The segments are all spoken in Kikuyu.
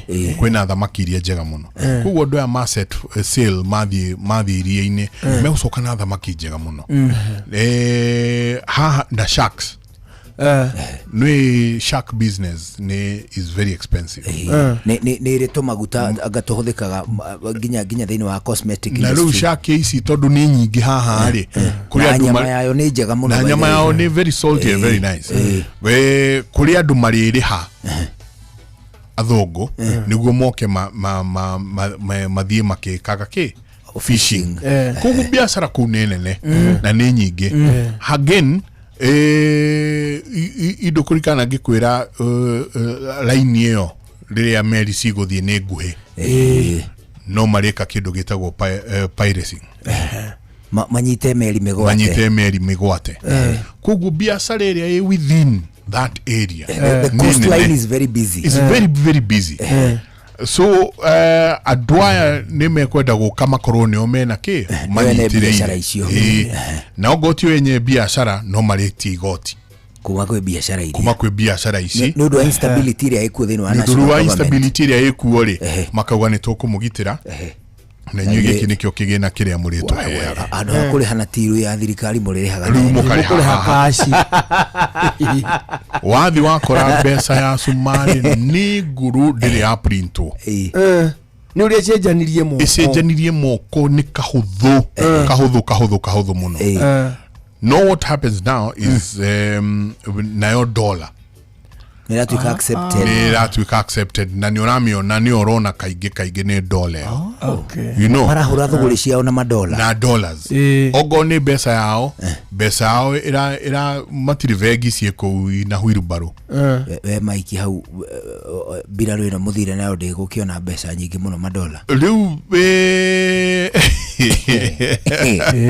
Kwĩna thamaki iria njega mũno. Koguo andũ aya ma set sail mathiĩ iria-inĩ megũcoka na thamaki njega mũno. Haha na sharks, nĩ shark business nĩ is very expensive. Nĩ ĩrĩ tũmaguta anga tũhũthĩkaga nginya thĩinĩ wa cosmetic Na rĩu industry. shark ici tondũ nĩ nyingĩ haha rĩ, kũrĩ Na andũ nyama yayo nĩ njega mũno, na by the nyama way. yao nĩ very salty and very nice. Kũrĩ andũ marĩrĩha athũngũ nĩguo moke mathiĩ makĩkaga kĩ fishing. Koguo biacara kũu nĩ nene na nĩ nyingĩ. Again, indo kũrikana ngĩkwĩra, raini ĩyo rĩrĩa meri cigũthiĩ nĩ nguhĩ, no marĩka kĩndũ gĩtagwo piracy. Manyite meri mĩgwate. Manyite meri mĩgwate. Koguo biacara ĩrĩa ĩ within that area The nĩ coastline nene. is very busy. It's very very busy. So andũ aya nĩ mekwenda gũka makorwo nĩo mena kĩ ene biacara icio. Ĩĩ. Na okorwo ti enye biacara, no marĩtie igoti kuma kwĩ biacara iria kuma kwĩ biacara ici. Nĩ ũndũ wa instability ĩrĩa ĩkuo thĩinĩ wa nĩ ũndũ national wa government. Instability ĩrĩa ĩkuo rĩ, makauga nĩ tũkũmũgitĩra na inyuĩ gĩkĩ nĩkĩo kĩgĩna kĩrĩa mũrĩtũheaga. Handũ ha kũrĩha na tiru ya thirikari, mũrĩrĩhaga Rĩu na ĩno. mũkarĩha Mũkũrĩha haha. kaci. Wathi wakora mbeca ya Cumarĩ nĩ ngũrũ, ndĩrĩ ya printwo. Nĩ ũrĩa cenjanirie moko. Ĩcenjanirie moko nĩ kahũthũ kahũthũ kahũthũ kahũthũ mũno. No what happens now is nayo dollar Nĩ ĩratuĩka accepted. Nĩ ĩratuĩka accepted na nĩ ũramĩona, nĩ ũrona kaingĩ kaingĩ nĩ dollar ĩyo. Marahũra thũgũrĩ ciao na madola. Na dollars. Okorwo nĩ mbeca yao, mbeca yao ĩra matirĩ bengi ciĩ kũu na huirubarũ. We maiki hau, mbirarũ ĩno mũthire nayo ndĩgũkĩona mbeca nyingĩ mũno madola. Rĩu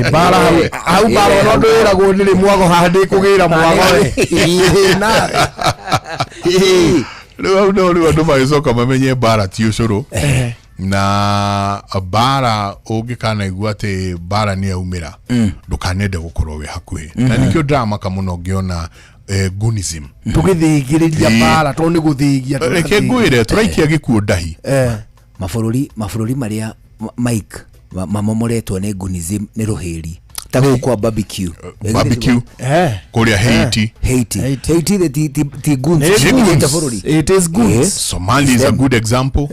Mbara hau hau, mbara ona ũndũ wĩragwo nĩrĩ mwago haha, ndĩkũgĩra mwago we. Ĩĩ, nawe. Ĩĩ. Rĩu hau no rĩu andũ magĩcoka mamenye mbara ti ũcũrũ, na mbara ũngĩkanaigua atĩ mbara nĩ yaumĩra, ndũkanende gũkorwo wĩ hakuhĩ, na nĩkĩo ndĩramaka mũno ngĩona gunism. Tũgĩthĩgĩrĩria mbara tondũ nĩ gũthĩgia. Reke ngwĩre, tũraikia gĩkuũ ndahi. Mabũrũri marĩa Mike mamomoretwo nĩ gunism nĩ rũhĩri ta gũkũ kwa barbecue. Barbecue. Kũrĩa Haiti. Haiti. Haiti. Haiti ti goons. Nĩ Nĩ goons. bũrũri. It is goons. Somali is a good example.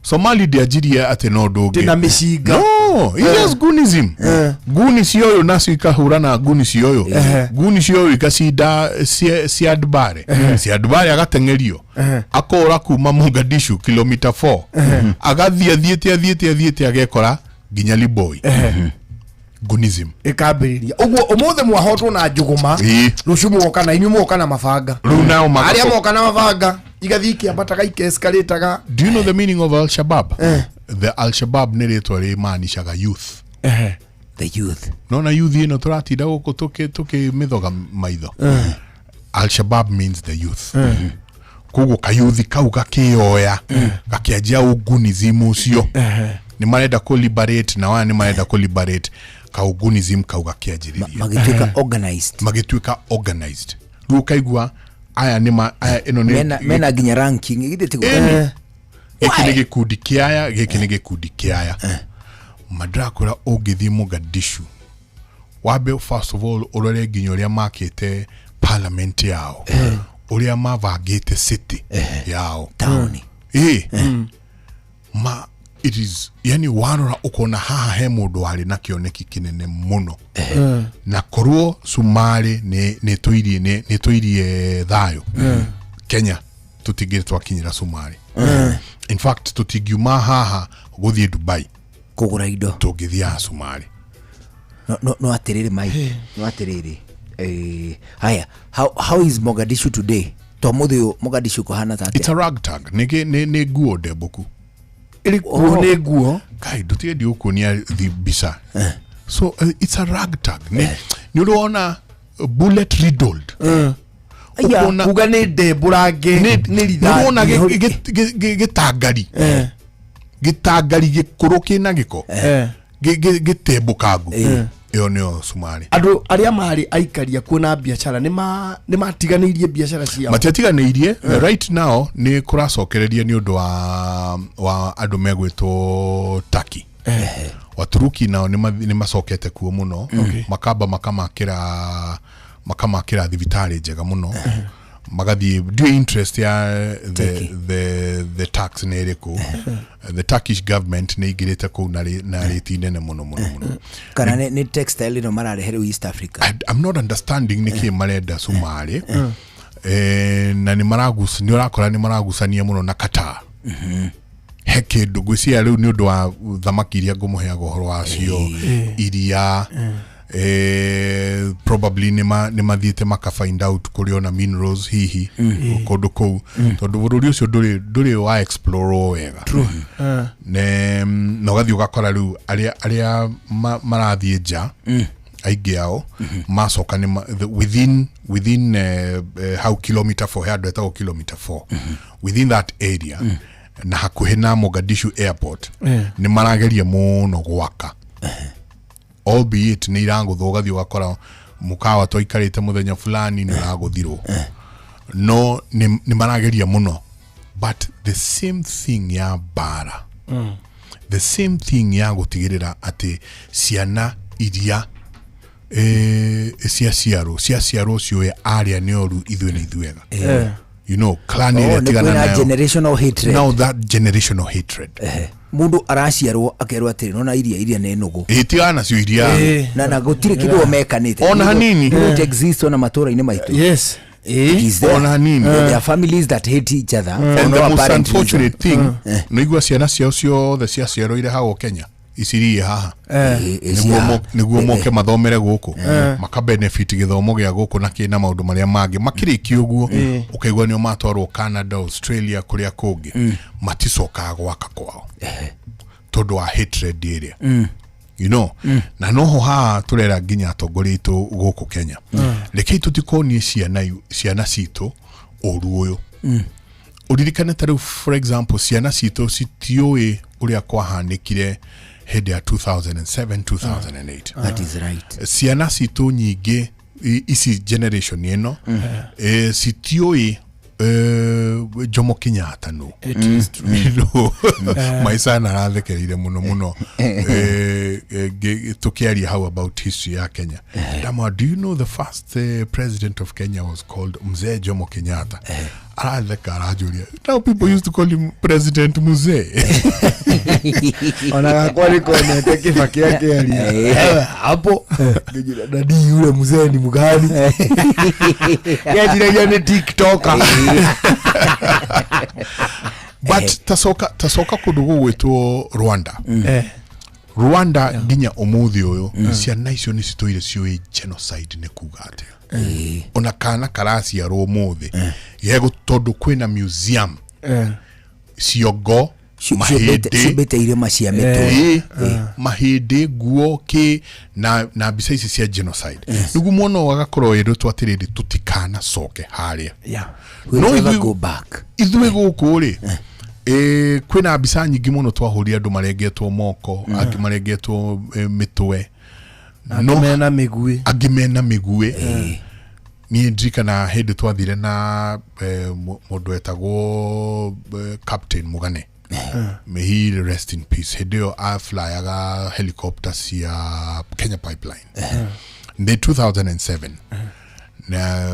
Somali ndĩanjirie atĩ no ũndũ ũngĩ na mĩcinga. No, it's just gunism. Guni cia ũyũ nacio ikahũra na guni cia ũyũ, guni cia ũyũ ikacinda Siad Barre. Siad Barre agateng'erio, akora kuma Mogadishu kilomita 4, agathiĩ athiĩte athiĩte athiĩte, agekora nginya Liboi. Gunism. Ĩkambĩrĩria ũguo ũmũthĩ mwahotwo na njũgũma, rũciũ mũgoka na inyuĩ mũgoka na mabanga. Rĩu nao arĩa moka na mabanga igathiĩ ikĩambataga ikescalataga. Do you know the meaning of Al Shabab? The Al Shabab nĩ rĩtwa rĩmaanishaga youth. The youth. Nona youth ĩno tũratinda gũkũ tũkĩmĩthoga maitho. Al Shabab means the youth. Koguo kayuthi kau gakĩoya gakĩanjia ũgunism ũcio, nĩ marenda kũ liberate na waya, nĩ marenda kũ liberate kaugunism kau gakĩanjĩrĩria. Magĩtuĩka organized. Magĩtuĩka organized. Rĩu ũkaigua aya nĩ ma aya ĩno nĩ Mena nginya ranking, githĩ tiguo? Ĩni. Gĩkĩ nĩ gĩkundi kĩa aya, gĩkĩ nĩ gĩkundi kĩa aya. Mandĩrakwĩra, ũngĩthiĩ Mogadishu, wambe first of all ũrore nginya ũrĩa makĩte parliament yao, ũrĩa mabangĩte city yao, taũni. Ĩ ma it is, yani warora ũkona haha he mũndũ warĩ na kĩoneki kĩnene mũno, na korwo Cumarĩ nĩ tũirie thayũ Kenya, tũtingĩrĩ twakinyĩra Cumarĩ. In fact, tũtingiuma haha gũthiĩ Dubai kũgũra indo. Tũngĩthiaga Cumarĩ. No atĩrĩrĩ Mike, no atĩrĩrĩ, haya, how is Mogadishu today? To mũthĩ ũyũ Mogadishu kũhana ta It's atĩa? a ragtag. Nĩ nguo ndembũku. Ĩrĩ kuo nĩ nguo. Kai ndũtige ndigukuonia thi mbica. So it's a ragtag. Nĩ ũrona bullet riddled. Aya. Ũkona Kuga nĩ ndembũrange nĩ nĩ ũrona rithathi. gĩtangari gĩtangari gĩkũrũ kĩna gĩko gĩtembũkangu. Ĩyo nĩyo Sumarĩ. Andũ arĩa marĩ aikaria kuo na biacara nĩ matiganĩirie biacara ciao? Matiatiganĩirie. Right now nĩ kũracokereria nĩ ũndũ wa andũ megwĩtwo Turkey, Waturuki nao nĩ macokete kuo mũno, makamba makamakĩra thibitarĩ njega mũno, magathiĩ. Ndiũĩ interest ya the tax nĩ ĩrĩkũ. The Turkish government nĩ ingĩrĩte kũu na rĩti nene mũno mũno mũno. Kana nĩ textile ĩno mararehe rĩu East Africa? I'm not understanding nĩkĩ marenda Sumarĩ, na nĩ ũrakora nĩ maragucania mũno na Qatar. He kĩndũ ngwĩciria rĩu nĩ ũndũ wa thamaki iria ngũmũheaga ũhoro wacio iria, probably nĩ mathiĩte maka find out kũrĩ ona minerals hihi kũndũ kũu, tondũ bũrũri ũcio ndũrĩ wa explore wega. Ne na ũgathiĩ ũgakora rĩu arĩa marathiĩ nja, aingĩ ao macoka nĩ within how kilometer 4, he andũ etagwo kilometer 4, within that area na hakuhĩ na Mogadishu airport, nĩ marageria mũno gwaka, albeit nĩ iragũthwo. Ũgathiĩ ũgakora mũkawa twaikarĩte mũthenya fulani nĩ ũragũthirwo, no nĩ marageria mũno. But the same thing ya mbara, the same thing ya gũtigĩrĩra atĩ ciana iria ciaciarwo ciũĩ arĩa nĩ oru, ithuĩ nĩ ithuega, clan Oh, ĩrĩa nĩ tigana kwĩna nayo. Generational hatred. Now that generational hatred. Mũndũ araciarwo akerwo atĩrĩ, nona iria nĩ nũgũ. Ĩ, tigana nacio iria. Na gũtirĩ kĩndũ o mekanĩte. Ona hanini. It exists ona matũra-inĩ maitũ. It is there. Ona hanini. There are families that hate each other for And no the most apparent reason. unfortunate thing, nĩigua ciana ciao ciothe ciaciarwo hau Kenya icirie haha nĩguo moke mathomere gũkũ, maka benefit gĩthomo gĩa gũkũ na kĩna maũndũ marĩa mangĩ. Makĩrĩkia ũguo, ũkaigua nĩo matwarwo Canada, Australia, kũrĩa kũngĩ, maticokaga gwaka kwao tondũ wa hatred ĩrĩa. Na noho haha tũrera nginya atongoria aitũ gũkũ Kenya, rekei tũtikonie ciana citũ ũru ũyũ. Ũririkane ta rĩu, for example, ciana citũ citiũĩ ũrĩa kwahanĩkire hĩndĩ ya 2007, 2008. That is right. Ciana citũ nyingĩ ici generation ĩno, citiũĩ Jomo Kenyatta nũ. It is true. Maisana arathekereire mũno mũno, tũkĩaria how about history ya Kenya. Ndamwa, "Do you know the first president of Kenya was called Mzee Jomo Kenyatta?" Aratheka, aranjũria, "Now people used to call him President Mzee." Ona gakwa nĩ konete Kibaki akĩaria. Hapo ngĩnjĩra, "Dadi, yule mzee ni mgani?" Kĩanjiragia nĩ TikToker. But tacoka kũndũ gũgwĩtwo Rwanda. Rwanda nginya ũmũthĩ ũyũ ciana icio nĩ citũire ciũĩ genocide nĩ kuga atĩa. Ona kana karaciarwo ũmũthĩ gego, tondũ kwĩna museum, ciongo, mahĩndĩ, Ciũmbĩte irĩma cia mĩtwe. Ĩĩ, mahĩndĩ, nguo, kĩ na mbica ici cia genocide, nĩguo mwana ũyũ agakorwo ĩrĩtwo atĩrĩrĩ, tũtikanacoke harĩa. We'll No never go back. Ithuĩ gũkũ rĩ, kwĩna mbica nyingĩ mũno twahũrire, andũ marengetwo moko, angĩ marengetwo mĩtwe, no mena mĩguĩ. Angĩ mena mĩguĩ. Niĩ ndirikana hĩndĩ twathire na mũndũ wetagwo Captain Mugane, may he rest in peace. Hĩndĩ ĩyo aflyaga helicopter cia Kenya Pipeline nĩ 2007, na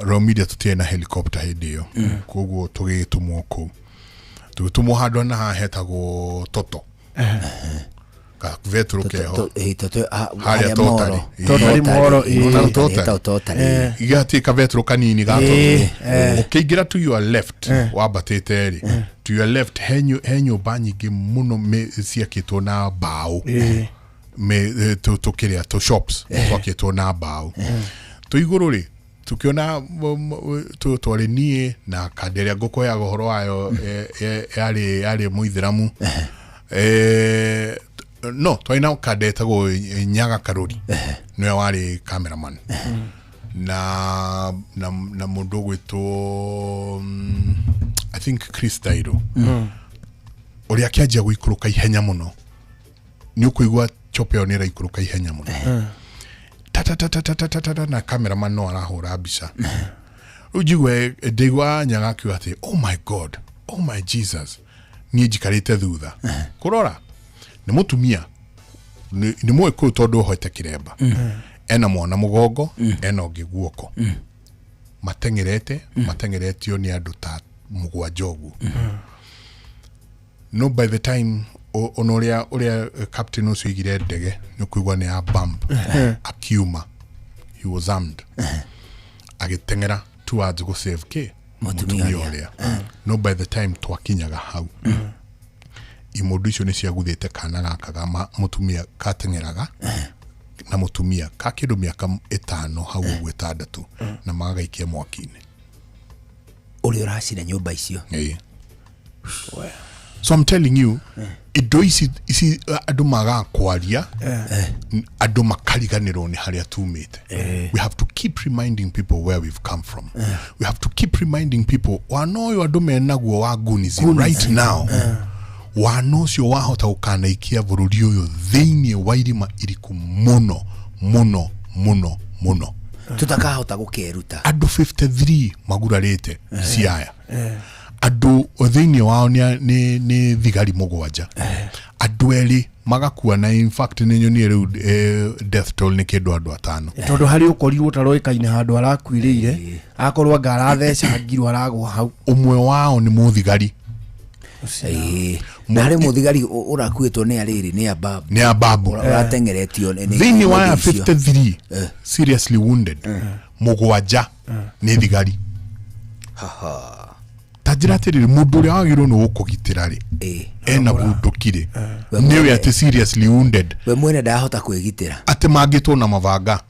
Royal Media tũtiarĩ na helicopter hĩndĩ ĩyo, koguo tũgĩtũmwo kũu, tũgĩtũmwo handũ na haha hetagwo Toto gavetũrũ keho. Toto Harĩa harĩa Totally. Moro. Totally Moro, Ona Totally. Ĩtagwo Totally. Igati kavetũrũ kanini ga Toto, ũkĩingĩra to your left, wambatĩte rĩ, to your left he nyũmba nyingĩ mũno ciakĩtwo na mbaũ, tũkĩrĩa tũ shops twakĩtwo na mbaũ. Tũ igũrũ rĩ, tukiona twarĩ niĩ na kanda ĩrĩa ngũkũheaga ũhoro wayo, yarĩ mũithĩramu, no twarĩ na kanda ĩtagwo Nyaga Karũri, nĩwe warĩ cameraman, na mũndũ ũgwĩtwo I think Chris Dairo, ũrĩa akĩanjia gũikũrũka ihenya mũno, nĩ ũkũigua Chopper ĩyo nĩ ĩraikũrũka ihenya mũno tatatatatatatata, na cameraman no arahũra mbica. Rĩu njigue ndaigua Nyaga akiuga atĩ, "Oh my God, oh my Jesus." Niĩ njikarĩte thutha kũrora nĩ mũtumia nĩ mũgĩkũyũ, tondũ ohoete kĩremba, ena mwana mũgongo, ena ũngĩ guoko, mateng'erete, mateng'eretio nĩ andũ ta 7 ũguo. No by the time ona ũrĩa captain ũcio aigire ndege, nĩ ũkũigua nĩ ya bump, akiuma. He was armed, agĩteng'era towards go save kĩ? Mũtumia. Mũtumia ũrĩa. No by the time twakinyaga hau, imũndũ icio nĩ ciaguthĩte kana gaka ga mũtumia kateng'eraga na mũtumia ka kĩndũ mĩaka 5 hau ũguo, 6, na magagaikia mwaki-inĩ. Ũrĩa ũracina nyũmba icio? Ĩĩ. So I'm telling you, indo ici andũ magaga kwaria, andũ makariganĩrwo nĩ harĩa tumĩte. We have to keep reminding people where we've come from. We have to keep reminding people wana ũyũ andũ menaguo wa Goonies right now, wana ũcio wahota gũkanaikia bũrũri ũyũ thĩinĩ wa irima iriku mũno mũno mũno mũno. Tutakahota gũkeruta. Andũ 53 magurarĩte Siaya, andũ thĩinĩ wao nĩ thigari 7, andũ 2 magakua, na in fact nĩ nyonire rĩu death toll nĩ kĩndũ andũ 5. Tondũ harĩ ũkorirwo ũtaroĩkaine handũ arakuĩrĩire, akorwo anga arathecangirwo, aragwa hau. Ũmwe wao nĩ mũthigari. Ĩĩ. Na harĩ mũthigari ũrakuĩtwo nĩ arĩrĩ nĩ ababu. Nĩ ababu. Ũrateng'eretio nĩ Thĩinĩ wa aya mũndũ ũcio. 53 seriously wounded, 7 nĩ thigari. Ta njĩra atĩrĩrĩ, mũndũ ũrĩa wagĩrĩirwo nĩ gũkũgitĩra rĩ, ena bunduki rĩ, nĩwe atĩ seriously wounded. We mwene ndahota kwĩgitĩra. Atĩ mangĩtwo na mabanga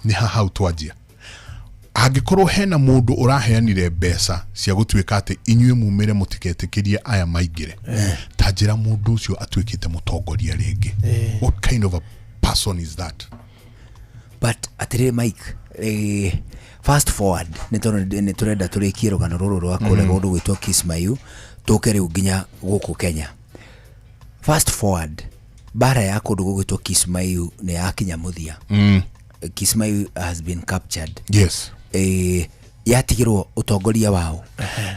nĩ hahau twanjia. Angĩkorwo hena mũndũ ũraheanire mbeca cia gũtuĩka atĩ inyuĩ mumĩre mũtigetĩkĩrie aya maingĩre, ta njĩra mũndũ ũcio atuĩkĩte mũtongoria rĩngĩ, what kind of a person is that? But atĩrĩrĩ Mike, fast forward, nĩ tondũ nĩ tũrenda tũrĩkie rũgano rũrũ rwa kũrĩa kũndũ gwĩtwo Kismayu, tũke rĩu nginya gũkũ Kenya. Fast forward, mbara ya kũndũ gũgwĩtwo Kismayu nĩ yakinya mũthia. Kismayu has been captured. Yes. Yatigĩrwo ũtongoria wao?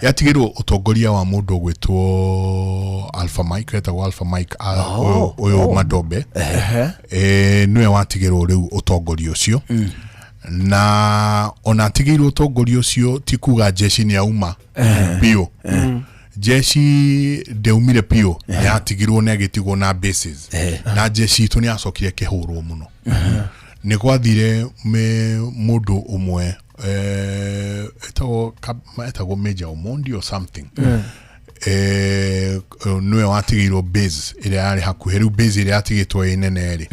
Yatigĩrwo ũtongoria wa mũndũ ũgwĩtwo Alpha Mike, etagwo Alpha Mike, ũyũ Madobe. Nĩwe watigĩrwo rĩu ũtongoria ũcio, na ona atigĩirwo ũtongoria ũcio ti kuga jeshi nĩ auma biũ. Jeshi ndĩaumire biũ, nĩ yatigirwo, nĩ agĩtigwo na bases, na jeshi itũ nĩ yacokire ĩkĩhũrwo mũno. Nĩ gwathire mũndũ ũmwe etagwo Major Omondi or something, nĩwe watigĩirwo base ĩrĩa yarĩ hakuhĩ. Rĩu base ĩrĩa yatigĩtwo ĩ nene rĩ,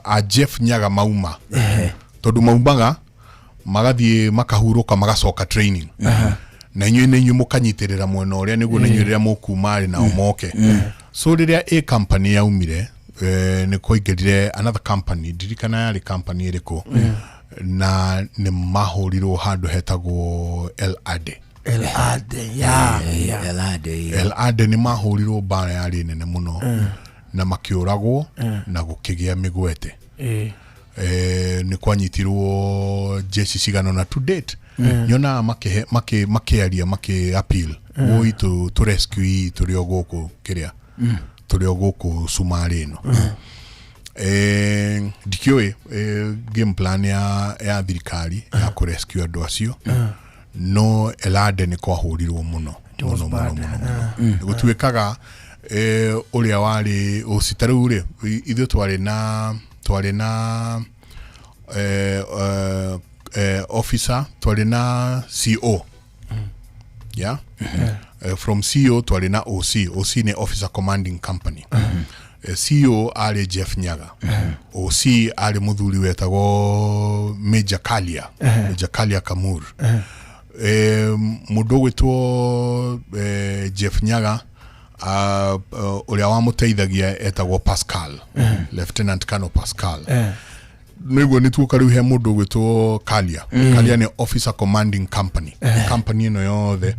a Jeff Nyaga mauma, tondũ maumaga magathiĩ makahurũka, magacoka training, na inyuĩ nĩ inyuĩ mũkanyitĩrĩra mwena ũrĩa nĩguo na inyuĩ rĩrĩa mũkuma rĩ, nao moke. So rĩrĩa a company yaumire, nĩ kwaingĩrire another company, ndirikana yarĩ company ĩrĩkũ, na nĩ mahũrirwo handũ hetagwo El Ade. El Ade, ya. El Ade. El Ade nĩ mahũrirwo mbara yarĩ nene mũno na makĩũragwo na gũkĩgĩa mĩgwete. Nĩ kwanyitirwo jeshi cigana na to date nyonaga makĩaria, makĩ appeal woi tũ rescue ii, tũrĩ o gũkũ kĩrĩa, tũrĩ o gũkũ Sumarĩ ĩno. Ndikĩũĩ game plan ya thirikari ya kũ rescue andũ acio, no Elade nĩ kwahũrirwo mũno mũno mũno mũno mũno. Gũtuĩkaga ũrĩa warĩ ũci ta rĩu rĩ, ithuĩ twarĩ na officer, twarĩ na CO, yeah? From CO twarĩ na OC. OC nĩ officer commanding company. CO arĩ Jeff Nyaga, OC arĩ mũthuri wetagwo Major Kalia, Major Kalia Kamur. Mũndũ ũgwĩtwo Jeff Nyaga, ũrĩa wamũteithagia etagwo Pascal, Lieutenant Colonel Pascal. Nĩguo nĩ tuoka rĩu he mũndũ ũgwĩtwo Kalia. Kalia nĩ officer commanding company. Company ĩno yothe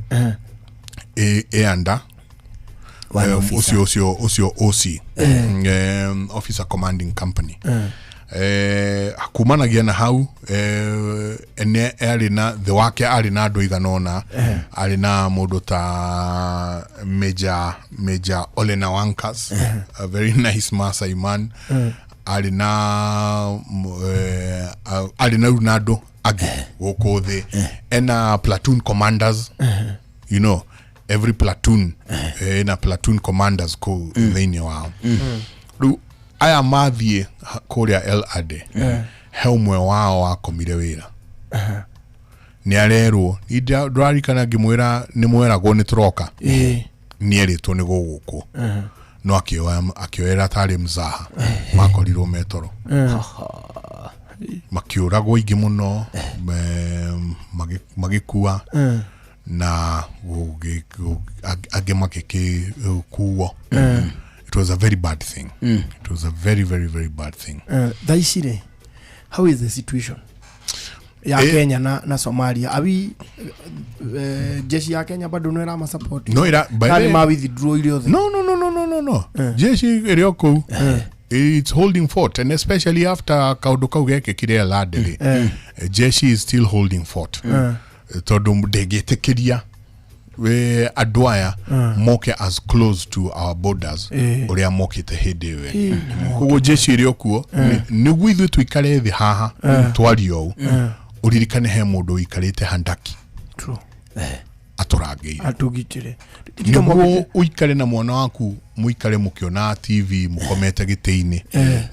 ĩ under One officer. Ũcio OC, officer commanding company. Kumanagia na hau, nĩ arĩ na thĩ wake, arĩ na andũ aigana ũna, arĩ na mũndũ ta Major Olena Wankas, a very nice Maasai man, arĩ na arĩ na rĩu na andũ angĩ gũkũ thĩ, ena platoon commanders. Every platoon ena platoon commanders kũu thĩinĩ wao. Rĩu aya mathiĩ kũrĩa El Ade, he ũmwe wao wakomire wĩra, nĩ arerwo, ndũrarikana ngĩmwĩra nĩ mweragwo nĩ tũroka? Nĩ erĩtwo nĩ gũgũkwo, no akĩoera tarĩ mzaha, makorirwo metoro, makĩũragwo aingĩ mũno, magĩkua na angĩ magĩkĩkuo. It was a very bad thing. It was a very, very, very bad thing. Thaa ici rĩ, how is the situation ya Kenya na Somalia? Awi jeshi ya Kenya bado no ĩrama support? No ira by Kana the nĩ ma withdraw irio othe? No. Jeshi ĩrĩ o kũu. It's holding fort, and especially after kaũndũ kau gekĩkire El Ade rĩ, jeshi is still holding fort, tondũ ndĩngĩtĩkĩria we andũ aya moke as close to our borders ũrĩa mokĩte hĩndĩ ĩyo ĩngĩ. Koguo jeshi ĩrĩ o kuo nĩguo ithuĩ tũikare thĩ haha twarie ũũ. Ũririkane he mũndũ ũikarĩte handaki True. atũrangĩire. Atugitire. Nĩguo ũikare na mwana waku, mũikare mũkĩonaga TV mũkomete gĩtĩ-inĩ,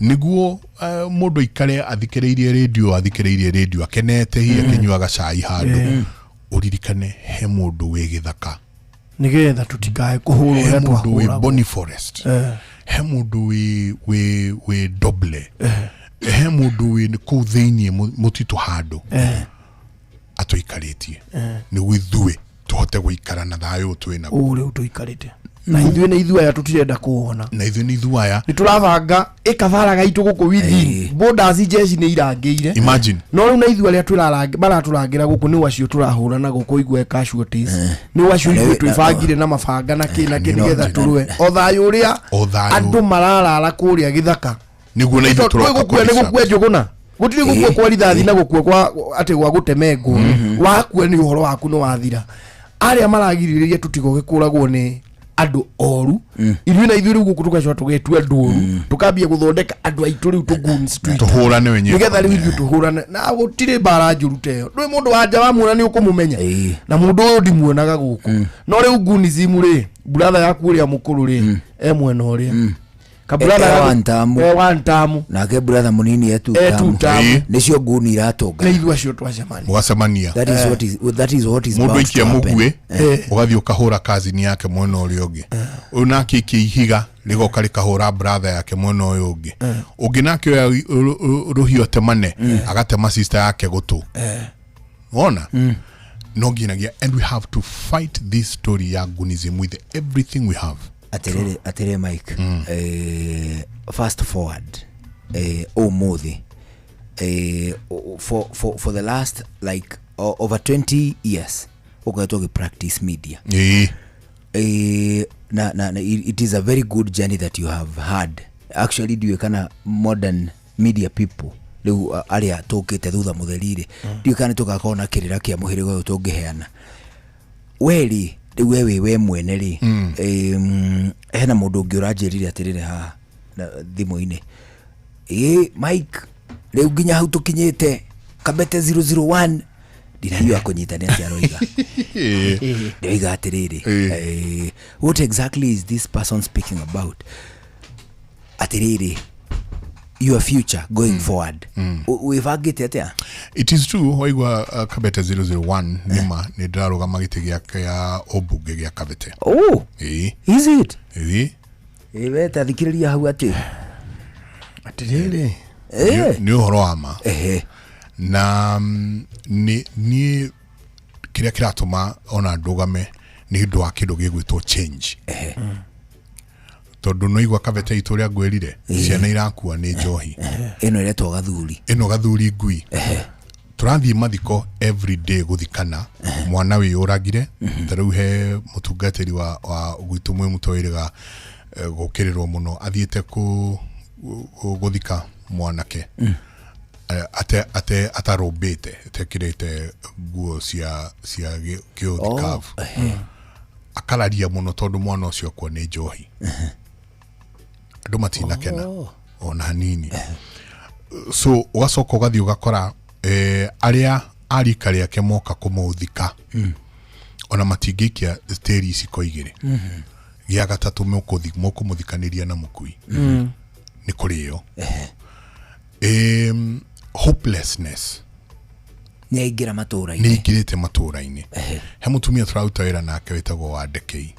nĩguo mũndũ aikare athikĩrĩirie radio akenete, hihi akĩnyuaga cai handũ, ũririkane he mũndũ wĩ gĩthaka. Nigetha tutikae kũhũrwo He ũrĩa mũndũ wĩ twahũragwo. Boni Forest, he mũndũ wĩ Doble, he mũndũ wĩ kũu thĩiniĩ mũtitũ handũ atũikarĩtie nĩguo ithuĩ tũhote gũikara na thayũ twĩ naguo. Ũũ rĩu tũikarĩte na ithuĩ nĩ ithuĩ aya tũtirenda kũwona. Na ithuĩ nĩ ithuĩ aya. Nĩ tũrabanga ĩkabara gaitũ gũkũ within borders, jeshi nĩ irangĩire. Imagine. No rĩu na ithuĩ arĩa maratũrangĩra gũkũ nĩ wacio tũrahũrana gũkũ igue casualties, nĩ wacio ithuĩ twĩbangire na mabanga na kĩ na kĩ nĩgetha tũrũe o thayũ ũrĩa O thayũ. Andũ mararara kũrĩa gĩthaka. Nĩguo na ithuĩ Tondũ tũroka gũkua nĩ kũrica. gũkua njũgũna, gũtirĩ gũkua kwa rithathi na gũkua kwa atĩ gwa gũtemengwo, wakua nĩ ũhoro waku nĩ wathira. Arĩa maragirĩrĩria tũtigoke kũragwo nĩ andũ oru, ithuĩ na ithuĩ rĩu gũkũ tũgacoka tũgetua andũ oru, tũkambia gũthondeka andũ aitũ rĩu tũgoons twitũ tũhũrane wenyewe nĩgetha rĩu ithuĩ tũhũrane, na gũtirĩ mbara njũru ta ĩyo. Ndũĩ mũndũ wa nja wamuona nĩ ũkũmũmenya. Na mũndũ ũyũ ndimuonaga gũkũ, no rĩu gunism rĩ, brother yaku ũrĩa mũkũrũ rĩ, e mwena ũrĩa kabrother. E one term. E one term. Nake brother munini e two E term. two term. Nĩcio nguni iratũnga. Nĩ ithuĩ acio twacemania. Mũgacemania. That is what is Mũndũ bound aikia to happen. mũguĩ, ũgathiĩ ũkahũra kazini yake mwena ũrĩa ũngĩ, ũyũ nake aikia ihiga rĩgoka rĩkahũra brother yake mwena ũyũ ũngĩ, ũngĩ nake oya rũhiũ atemane, agatema sister yake gũtũ. Wona no nginyagia, and we have to fight this story ya gunism with everything we have. Atirĩrĩ Mike, fast forward, ũmũthĩ, for the last like over 20 years ũkoretwo ũgĩ practice media. Na it is a very good journey that you have had. Actually, ndiũĩ kana modern media people rĩu arĩa tũkĩte thutha mũtheri-rĩ, ndiũĩ kana nĩ tũgakorwo na kĩrĩra kĩa mũhĩrĩga ũyũ tũngĩheana. We rĩ, rĩu we wĩ we mwene rĩ, hena mũndũ ũngĩ ũranjĩrire atĩrĩrĩ haha na thimũ-inĩ, ĩ Mike, rĩu nginya hau tũkinyĩte Kabete 001, ndinahiũha kũnyita nĩ atĩa aroiga. Ndĩroiga atĩrĩrĩ, what exactly is this person speaking about? Atĩrĩrĩ, your future going forward, wĩbangĩte atĩa? It is true waigua, Kabete 001, nĩma nĩ ndĩrarũgama gĩtĩ gĩa kĩa ũmbunge gĩa Kabete. Oh. Ĩĩ. Is it? Ĩĩ. Ĩ, we ta thikĩrĩria hau atĩ Atĩrĩrĩ. Nĩ ũhoro wa ma. Na nĩ niĩ kĩrĩa kĩratũma ona ndũgame nĩ ũndũ wa kĩndũ gĩgwĩtwo change, tondũ no igua Kabete itũ ũrĩa ngwĩrire, ciana irakua nĩ njohi. Ĩno ĩretwo gathuri. Ĩno gathuri ngui. Tũrathiĩ mathiko every day gũthikana mwana wĩyũragire. Ta rĩu he mũtungatĩri wa gwitũ mwĩ mũtũĩrĩga gũkĩrĩrwo mũno, athiĩte gũthika mwanake ate atarũmbĩte, atekĩrĩte nguo cia kĩũthikabu, akararia mũno tondũ mwana ũcio akua nĩ njohi. Andũ matinakena ona hanini. So ũgacoka ũgathiĩ ũgakora arĩa a rika rĩake moka kũmũthika ona matingĩikia tĩri iciko igĩrĩ. Gĩa gatatũ mũkũmũthikanĩria na mũkui nĩ kũrĩo. Hopelessness nĩ aingĩra matũra-inĩ. Nĩ ingĩrĩte matũra-inĩ. He mũtumia tũraruta wĩra nake wĩtagwo Wandekei,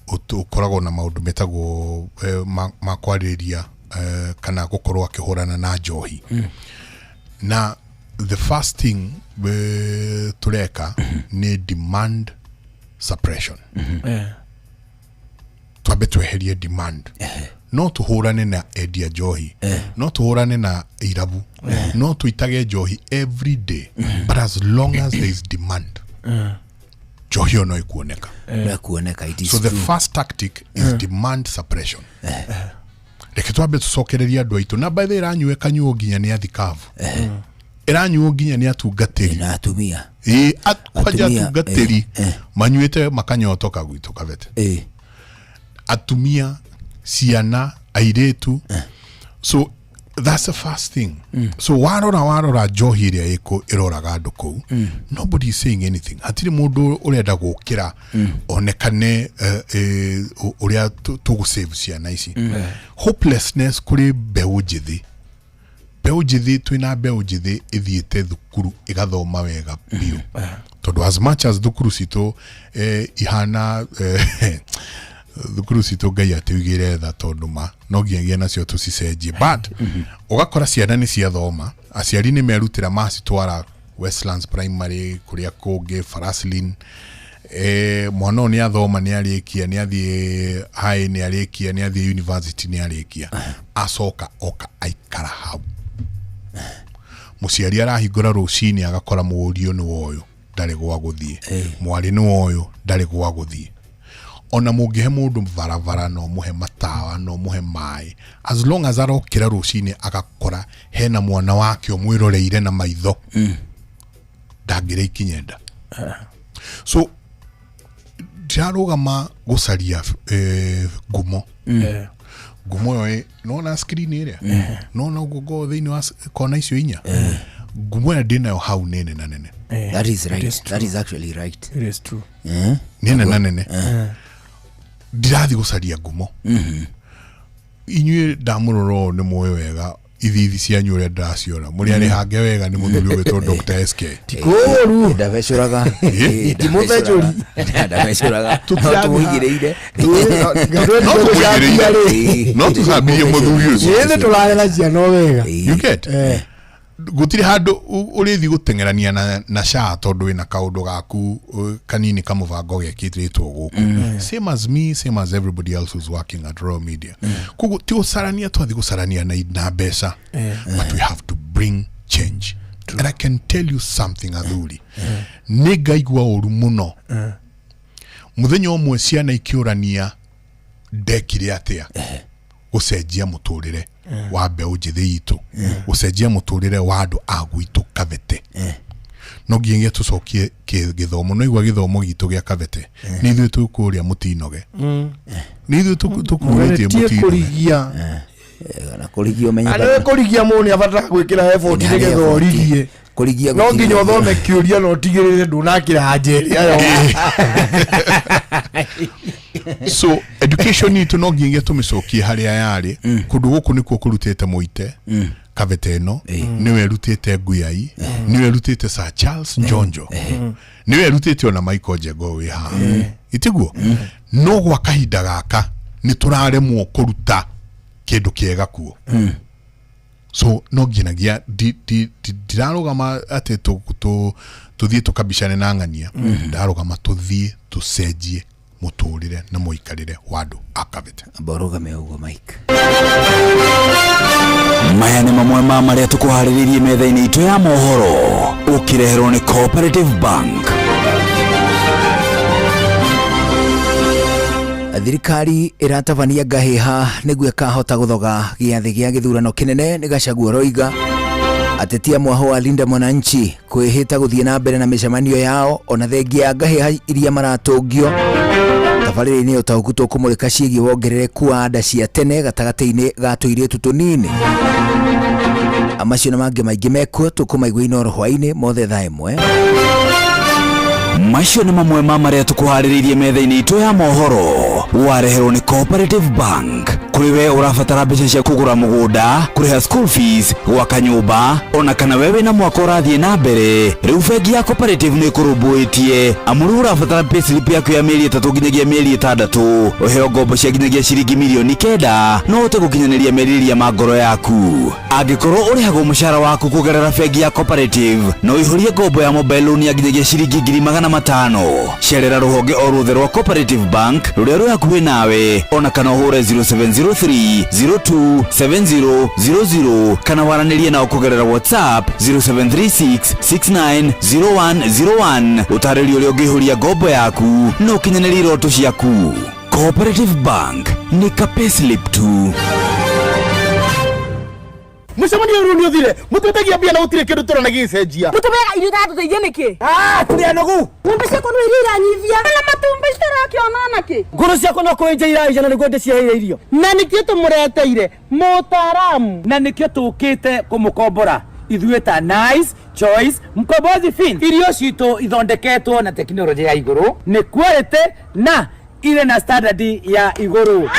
ũkoragwo na maũndũ metagwo ma kwarĩrĩria kana gũkorwo akĩhũrana na njohi. Na the first thing tũreka nĩ demand suppression. Twambe tweherie demand. No tũhũrane na endia njohi, no tũhũrane na irabu, no tũitage njohi every day, but as long as there is demand, njohi ĩyo no ĩkuoneka. No kuoneka, it is So the true. first tactic is demand suppression. Reke twambe tũcokererie andũ aitũ. Na by the way, ĩranyuo ĩkanyuo nginya nĩ athikabu, ĩranyuo nginya nĩ atungatĩri. Na atumia. Ĩ, kwanja Atumia, atungatĩri manyuĩte makanyotoka gwitũ Kabete. Atumia, ciana, airĩtu. So that's the first thing. So warora njohi ĩrĩa ĩkũ ĩroraga andũ kũu, nobody is saying anything. Hatirĩ mũndũ ũrenda gũkĩra onekane ũrĩa tũgũsave ciana ici. Hopelessness kũrĩ mbeũ njĩthĩ. Mbeũ njĩthĩ, twĩna mbeũ njĩthĩ ĩthiĩte thukuru ĩgathoma wega biũ, tondũ as much as thukuru citũ ihana thukuru citũ, Ngai atũigĩre tha, tondũ ma no nginyagia nacio tũcicenjie, but ũgakora ciana nĩ ciathoma, aciari nĩ merutĩra macitwara Westlands Primary, kũrĩa kũngĩ Faraslin. Mwana ũyũ nĩ athoma, nĩ arĩkia, nĩ athiĩ high, nĩ arĩkia, nĩ athiĩ university, nĩ arĩkia, acoka oka aikara hau. Mũciari arahingũra rũcinĩ agakora mũriũ nĩ woyũ ndarĩ gwa gũthiĩ, mwarĩ nĩ woyũ ndarĩ gwa gũthiĩ. Ona mũngĩhe mũndũ barabara, no mũhe matawa, no mũhe maĩ, as long as arokĩra rũcinĩ agakora hena mwana wake ũmwĩroreire na maitho, ndangĩrĩa ikinya nda. So ndirarũgama gũcaria ngumo. Ngumo ĩyo nona screen ĩrĩa nona ũguo ngorwo thĩinĩ wa kona icio inya, ngumo ĩrĩa ndĩnayo hau nĩ nene na nene. That is It right. is true. That is actually right. It is true. Nĩ nene na nene. Ndirathiĩ gũcaria ngumo. Inyuĩ ndamũrora ũũ nĩ mũĩ wega ithithi cianyu ũrĩa ndĩraciona mũrĩ arĩhange wega nĩ mũthuri ũgwĩtwo Dr. SK. Kũũru. Ndabecũraga. Ndimũthecũri. Ndabecũraga. Tũtirathi- Tũmũigĩrĩire. No tũmũigĩrĩire. No tũcambirie mũthuri ũcio. Ĩthĩ tũrarera ciana o wega. You get? Gũtirĩ handũ ũrĩthiĩ gũteng'erania na SHA tondũ wĩna kaũndũ gaku kanini kamũbango gekĩrĩtwo gũkũ, same as me, same as everybody else who's working at Royal Media. Koguo ti gũcarania twathiĩ gũcarania na mbeca, but we have to bring change. And I can tell you something, athuri, nĩ ngaigua ũru mũno mũthenya ũmwe ciana ikĩũrania ndekire atĩa gũcenjia mũtũrĩre wa mbeũ njĩthĩ itũ, gũcenjia mũtũrĩre wa andũ a gwitũ Kabete. No nginyagia tũcokie gĩthomo. No igua gĩthomo gitũ gĩa Kabete nĩ ithuĩ tũkũrĩa mũtinoge, nĩ ithuĩ tũkurĩtie Tie mũtinoge. Kũrigia. Na kũrigia ũmenye. Arĩ kũrigia mũndũ nĩ abataraga gwĩkĩra effort nĩgetha ũrigie. Kũrigia No nginya ũthome kĩũria na ũtigĩrĩre ndũnakĩra anja ĩrĩa yo. So education itũ no nginyagia tũmĩcokie harĩa yarĩ. Kũndũ gũkũ nĩkuo kũrutĩte mũite Kabete ĩno, nĩwe ĩrutĩte Nguyai, nĩwe ĩrutĩte Sir Charles Njonjo, nĩwe ĩrutĩte ona Michael Njengo wĩ haha, itiguo? No gwa kahinda gaka nĩ tũraremwo kũruta kĩndũ kĩega kuo. So no nginyagia ndirarũgama atĩ tũthiĩ tũkabicane na ng'ania. Ndarũgama tũthiĩ tũcenjie mũtũrĩre na mũikarĩre wa andũ a Kabete. Amba ũrũgame ũguo, Mike. Maya nĩ mamwe ma marĩa tũkũharĩrĩirie metha-inĩ itũ ya mohoro, ũkĩreherwo nĩ Cooperative Bank. Thirikari ĩratabania ngahĩha nĩguo ĩkahota gũthoga gĩathĩ gĩa gĩthurano kĩnene nĩ Gachagua roiga. Ateti a mwaho wa Linda Mwananchi kwĩhĩta gũthiĩ na mbere na mĩcemanio yao ona thengia ya ngahĩha iria maratũngio. Tabarĩra-inĩ ũtaũku tũkũmũrĩka ciĩgiĩ wongerereku wa nda cia tene gatagatĩ-inĩ ga tũirĩtu tũnini. Macio na mangĩ maingĩ mekuo tũkũmaigua Inooro hwaĩ-inĩ mothe thaa ĩmwe. Macio nĩ mamwe ma marĩa tũkũharĩrĩirie metha-inĩ itũ ya mohoro, wareherwo nĩ Cooperative Bank. Kũrĩ we ũrabatara mbeca cia kũgũra mũgũnda, kũrĩha school fees, gwaka nyũmba, ona kana we wĩna mwaka ũrathiĩ na mbere, rĩu bengi ya Cooperative nĩ ĩkũrũmbũĩtie. Amu rĩu ũrabatara payslip yaku ya mĩeri 3 nginyagia mĩeri 6, ũheo ngombo cia nginyagia ciringi mirioni 9, no ũhote gũkinyanĩria merirĩria ma ngoro yaku. Angĩkorwo ũrĩhagwo mũcara waku kũgerera bengi ya Cooperative, no ũihũrie ngombo ya mobile loan ya nginyagia ciringi 500,000. Cerera rũhonge o ruothe rwa Cooperative Bank rũrĩa rwĩ hakuhĩ nawe, ona kana ũhũre 0703 02 70 00, kana waranĩrie nao kũgerera WhatsApp 0736 69 0101. Ũtarĩrio ũrĩa ũngĩihũria ngombo yaku na ũkinyanĩrie iroto ciaku. Cooperative Bank nĩ ka payslip tu. Mũcemanio ũyũ nĩ ũthire, mũtwĩtagia mbia na gũtirĩ kĩndũ tũrona gĩgĩcenjia. Mũtũbeaga irio iratũteithia nĩkĩ? Ah, tũrĩ anogu. Ng'ombe ciakwa no iria iranyivia na matumbĩ citarakĩona nakĩ. Ngũrũ ciakwa no kũenja iraija na nĩguo ndĩciheire irio. Na nĩkĩo tũmũreteire mũtaaramu, na nĩkĩo tũkĩte kũmũkombora ithuĩ ta Nice Choice Mkombozi Fin. Irio citũ ithondeketwo na tekinoronjĩ ya igũrũ, nĩ quality na irĩ na standard ya igũrũ.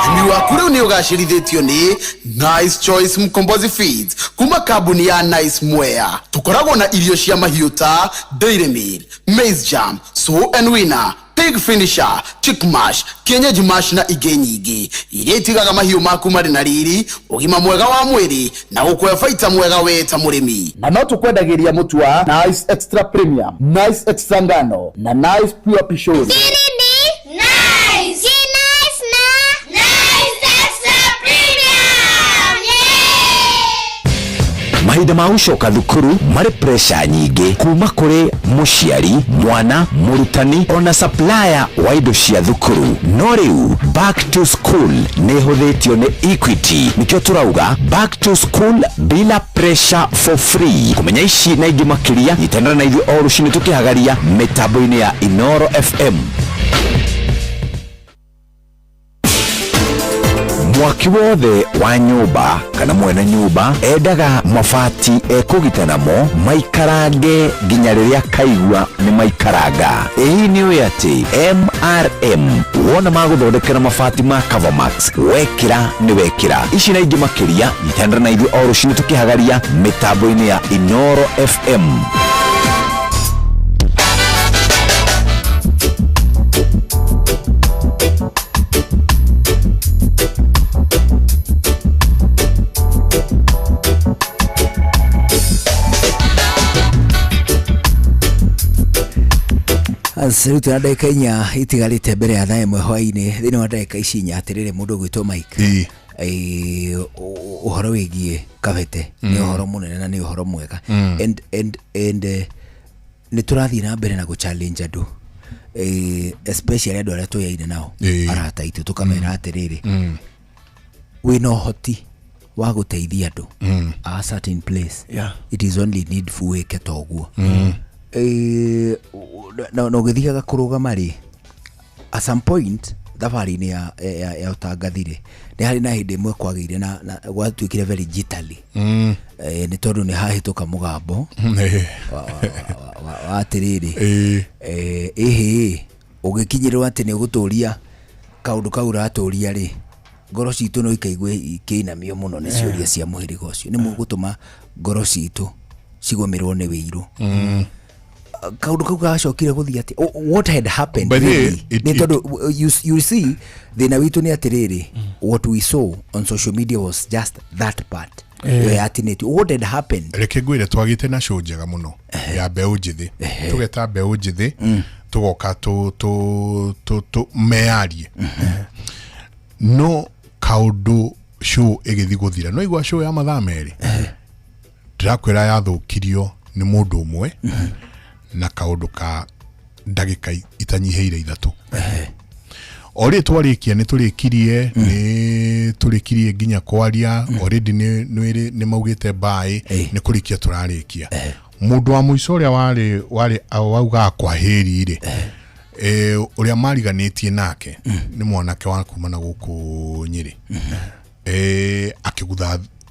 Ũrĩmi waku rĩu nĩ ũgacĩrithĩtio nĩ Nice Choice Mkombozi Feeds kuma kambuni ya Nice Mwea. Tũkoragwo na irio cia mahiũ ta Dairy Meal, Maize Jam, Sow and Winner, Pig Finisher, Chick Mash, Kienyeji Mash na ingĩ nyingĩ iria itigaga mahiũ maku marĩ na riri, ũgima mwega wa mwĩrĩ na gũkũhe baita mwega we ta mũrĩmi. Na no tũkwendagĩria mũtu wa Nice Extra Premium, Nice Extra Ngano na Nice Pure Pishori. Nice! Nice na Nice Extra Premium! Yeah! Mahinda ma gũcoka thukuru marĩ pressure nyingĩ kuma kũrĩ mũciari, mwana, mũrutani ona supplier wa indo cia thukuru. No rĩu back to school nĩ ĩhũthĩtio nĩ Equity, nĩkĩo tũrauga back to school bila pressure for free. Kũmenya ici na ingĩ makĩria, nyitanĩra na ithuĩ o rũcinĩ tũkĩhagaria mĩtambo-inĩ ya Inooro FM. Mwaki wothe wa nyũmba kana mwene nyũmba endaga mabati ekũgita namo maikarange nginya rĩrĩa kaigua nĩ maikaranga. Ĩĩ nĩ ũĩ atĩ MRM wona magũthondekera mabati ma Covermax wekĩra nĩ wekĩra. Ici na ingĩ makĩria nyitanĩra na ithuĩ o rũcinĩ tũkĩhagaria mĩtambo-inĩ ya Inooro FM. Rĩu twĩna ndagĩka 4 itigarĩte mbere ya thaa 1 hwaĩ-inĩ. Thĩinĩ wa ndagĩka ici 4, atĩrĩrĩ, mũndũ ũgwĩtwo Mike, Ĩĩ. Ũhoro wĩgiĩ Kabete nĩ ũhoro mũnene na nĩ ũhoro mwega, and nĩ tũrathiĩ na mbere na gũ challenge andũ, especially andũ arĩa tũyaine nao, arata aitũ, tũkamera atĩrĩrĩ, wĩna ũhoti wa gũteithia andũ a certain place, it is only needful wĩke ta ũguo. Na ũgĩthiaga kũrũgama rĩ, at some point thabarĩ-inĩ ya ũtangathi rĩ, nĩ harĩ na hĩndĩ ĩmwe kwagĩire na gwatuĩkire very jittery. Nĩ tondũ nĩ hahĩtũka mũgambo wa atĩrĩrĩ, ĩhĩ ũgĩkinyĩrwo atĩ nĩ ũgũtũria kaũndũ kau ũratũria rĩ, ngoro citũ no ikaigue ikĩinamio mũno nĩ ciũria cia mũhĩrĩga ũcio, nĩ mũgũtũma ngoro citũ cigũmĩrwo nĩ wĩiru. Kaũndũ kau gacokire gũthiĩ atĩ what had happened By the way, really? Nĩ tondũ you see thĩna witũ nĩ atĩrĩrĩ, what we saw on social media was just that part ĩyo yatinĩtio. What had happened? Reke ngwĩre, twagĩte na show njega mũno ya mbeũ njĩthĩ, tũgeta mbeũ njĩthĩ tũgoka tũ meyarie, no kaũndũ Show ĩgĩthiĩ gũthira, no igua show ya mathaa 2, ndĩrakwĩra yathũkirio nĩ mũndũ ũmwe na kaũndũ ka ndagĩka itanyihĩire 3. Already twarĩkia, nĩ tũrĩkirie, nĩ tũrĩkirie nginya kwaria already, nĩ maugĩte bye. Nĩ kũrĩkia tũrarĩkia, mũndũ wa mũico ũrĩa warĩ waugaga kwahĩri rĩ, ũrĩa mariganĩtie nake nĩ mwanake wa kuma na gũkũ Nyĩrĩ,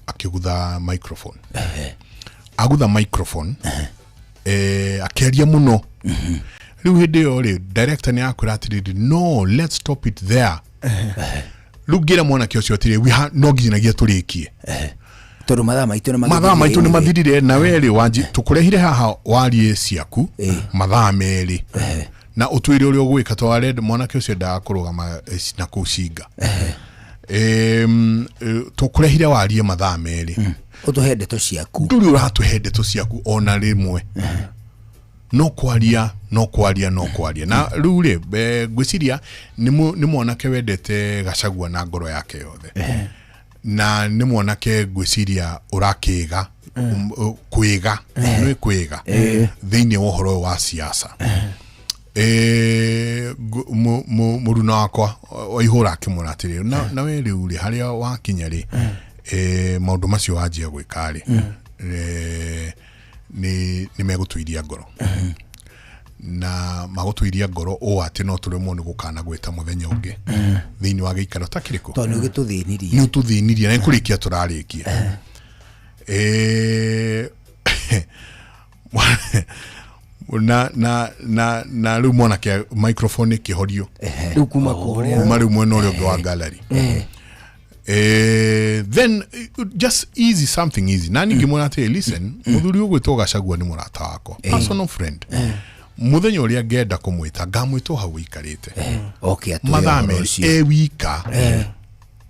akĩgutha microphone, agutha microphone, akĩaria mũno. Rĩu hĩndĩ ĩyo rĩ, director nĩ akwĩra atĩrĩrĩ, "No, let's stop it there." Rĩu ngĩra mwanake ũcio atĩrĩ, no nginyagia tũrĩkie." Tondũ mathaa maitũ nĩ Mathaa maitũ nĩ mathirire, na we rĩ, wanji tũkũrehire haha warie ciaku mathaa 2 na ũtwĩre ũrĩa ũgwĩka, twarenda mwanake ũcio endaga kũrũgama na kũu cinga. Tũkũrehire warie mathaa 2. Ũtũhe ndeto ciaku. Ndũrĩ ũratũhe ndeto ciaku ona rĩmwe, no kwaria, no kwaria, no kwaria. Na rĩu rĩ, ngwĩciria nĩ mwanake wendete Gachagua na ngoro yake yothe, na nĩ mwanake ngwĩciria ũrakĩga kwĩga nĩ kwĩga thĩinĩ wa ũhoro ũyũ wa siasa. Mũruna wakwa waihũra akĩmwĩra atĩrĩ, na we rĩu rĩ, harĩa wakinya rĩ, maũndũ macio wanjia gwĩka rĩ, nĩ megũtũiria ngoro, na magũtũiria ngoro ũũ atĩ no tũremwo nĩ gũkana gwĩta mũthenya ũngĩ thĩinĩ wa gĩikaro ta kĩrĩkũ. Tondũ nĩ ũgĩtũthĩnirie. Nĩ ũtũthĩnirie na nĩ kũrĩkia tũrarĩkia. Na rĩu mwanake microphone ĩkĩhorio. Rĩu kuma kũrĩa. Kuma rĩu mwena ũrĩa ũngĩ wa gallery. Then just easy, something easy, na ningĩ mwena atĩrĩ, listen, mũthuri ũgwĩtwo Gachagua nĩ mũrata wakwa, personal friend. Mũthenya ũrĩa ngenda kũmwĩta, ngamwĩta o hau ũikarĩte. Okay, atwĩre Mathaa ũhoro 2 ũcio. E wika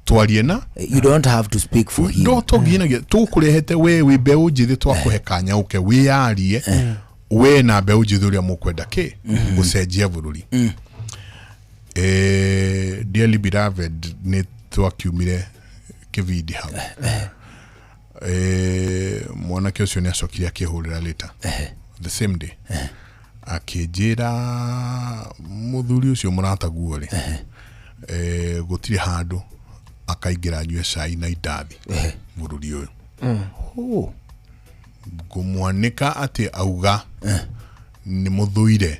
twarie na You don't have to speak for him. No tũnginyagia tũkũrehete we wĩ mbeũ njĩthĩ, twakũhe kanya ũke wĩyarie we na mbeũ njĩthĩ ũrĩa mũkwenda kĩ gũcenjia bũrũri. Dearly beloved, nĩ twakiumire kĩbindi hau. Mwanake ũcio nĩ acokire akĩhũrĩra later the same day, akĩnjĩra mũthuri ũcio mũrataguo rĩ, gũtirĩ handũ akaingĩra anyue cai na indathi bũrũri ũyũ. Ngũmwanĩka atĩ auga nĩ mũthũire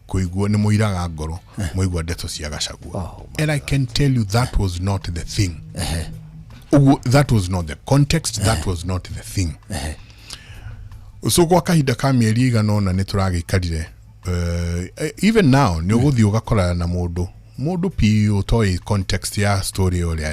kũigua, nĩ mũiraga ngoro mũigua ndeto cia Gachagua. And I can tell you that was not the thing. Ũguo, that was not the context, that was not the thing. So gwa kahinda ka mĩeri ĩigana ũna nĩ tũragĩikarire. Even now nĩ ũgũthiĩ ũgakorana na mũndũ piũ ũtoĩ context ya story ũrĩa.